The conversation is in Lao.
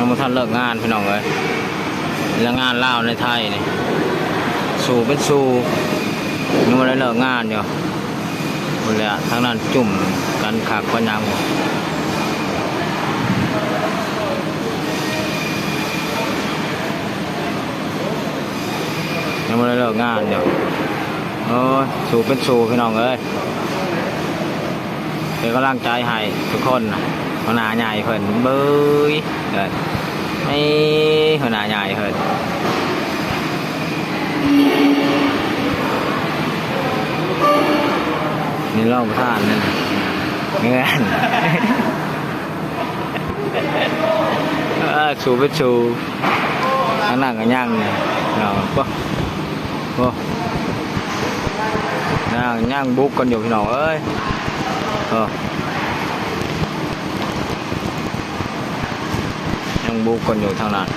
ບໍ່ທັນເລີກງານພີ່ນ້ອງເອີຍ ແລະງານລາວໃນໄທນີ້ ສູ້ເປັນສູ້ ຍັງບໍ່ໄດ້ເລີກງານຢູ່. ພຸ້ນແຫຼະ ທາງນັ້ນຈຸ້ມກັນຄັກປານຫຍັງ ຍັງບໍ່ໄດ້ເລີກງານຢູ່. ໂອ້ຍ ສູ້ເປັນສູ້ພີ່ນ້ອງເອີຍ ເປັນກຳລັງໃຈໃຫ້ທຸກຄົນ. ຫົວໜ້າໃຫຍ່ເພິ່ນ ເບີຍ ເອີ ນີ້ຫົວໜ້າໃຫຍ່ເພິ່ນ ນີ້ຮອງປະທານນັ້ນ ເຮືອນ ເອີ ສູ້ເປັນສູ້ ທາງນັ້ນກໍຍັງເນາະ ໂອ້ ໂອ້ ຍັງ ຍັງບຸກກັນຢູ່ພີ່ນ້ອງເອີຍ ໂອ້ ຍັງບຸກກັນຢູ່ທາງນັ້ນ.